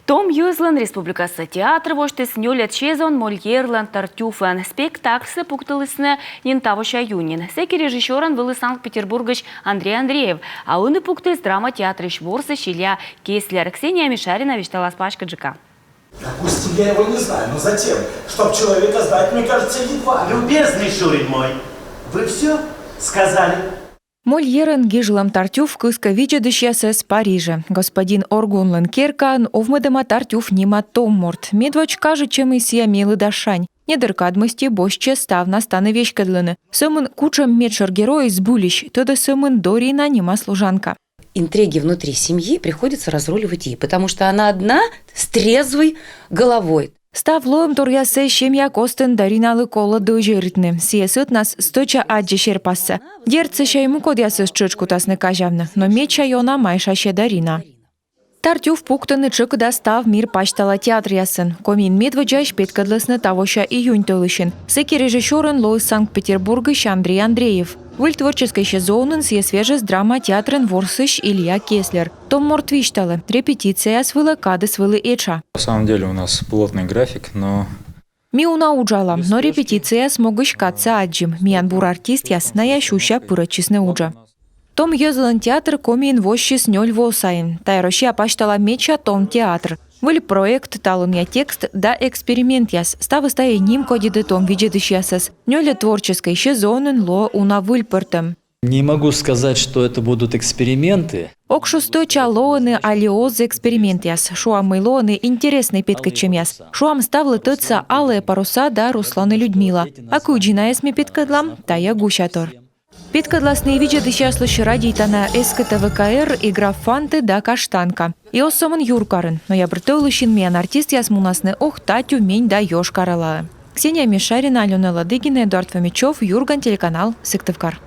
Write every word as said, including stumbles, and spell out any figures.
Том йӧзлӧн республикаса театр восьтіс нёльӧд сезон Мольерлӧн «Тартюфлӧн». Спектакльсӧ пуктылісны нин тавося июньын. Сэки режиссёрӧн вӧлі Санкт-Петербургысь Андрей Андреев, а ӧні пуктіс драма театрысь ворсысь Илья Кеслер. Ксения Мишарина висьталас паськыдджыка. Допустим, я его не знаю, но затем, чтоб человека знать, мне кажется, едва. Любезный Шурин мой, вы все сказали? Мольерӧн гижлӧм «Тартюф» кыскӧ видзӧдысьясӧс Парижӧ. Господин Оргунлӧн керкаын овмӧдӧма Тартюф нима том морт. Медводз кажитчӧ, мый сійӧ мелі да шань. Недыр кад мысти босьтчӧ ставнас тані веськӧдлыны, сӧмын кутшӧм медшӧр герой збыльысь, тӧдӧ сӧмын Дорина нима служанка. Интриги внутри семьи приходится разруливать ей, потому что она одна с трезвой головой. Став лоӧмторъяссӧ семья костын Дариналы колӧ дӧзьӧритны. Сійӧ сӧтнас стӧча аддзӧ серпассӧ. Дерт, сэсся и мукӧдъясыс тшӧтш кутасны казявны, но медся ёна майшасьӧ Дарина. «Тартюф» пуктӧны тшӧкыда став мир пасьтала театръясын. Комиын медводдзаысь петкӧдлісны тавося июнь тӧлысьын. Сэки режиссёрӧн лоис Санкт-Петербургысь Андрей Андреев. Выль творческӧй сезонын сійӧс вежис драма театрын ворсысь Илья Кеслер. Том морт висьталӧ, репетицияяс вылӧ кадыс вӧлі этша. На самом деле у нас плотный график, но Ми уна уджалам, но репетицияяс могысь кадсӧ аддзим. Миян бур артистъяс, найӧ сюся пырӧдчисны уджӧ. Том йӧзлӧн театр Комиын воссис нёль во сайын. Тайӧ Россия пасьтала медся том театр. Выль проект, талунъя текст да экспериментъяс. Ставыс тайӧ нимкодьӧдӧ том видзӧдысьясӧс. Нёльӧд творческӧй сезонын лоӧ уна выльпӧртӧм. Не могу сказать, что это будут эксперименты. Ог шу стӧча, лоӧны али оз экспериментъяс. Шуам, мый лоӧны интереснӧй петкӧдчӧмъяс. Шуам, ставлы тӧдса «Алые паруса» да «Руслан и Людмила». А кыдзи найӧс ми петкӧдлам, тайӧ гусятор. Петкӧдласны и видзӧдысьяслысь радейтана СКТВКР, «Игра в фанты» да «Каштанка». И оз сӧмын юркарын. Ноябрь тӧлысьын миян артистъяс мунасны Ухта, Тюмень да Йошкар-Олаӧ. Ксения Мишарина, Алёна Ладыгина, Эдуард Фомичёв, «Юрган» телеканал, Сыктывкар.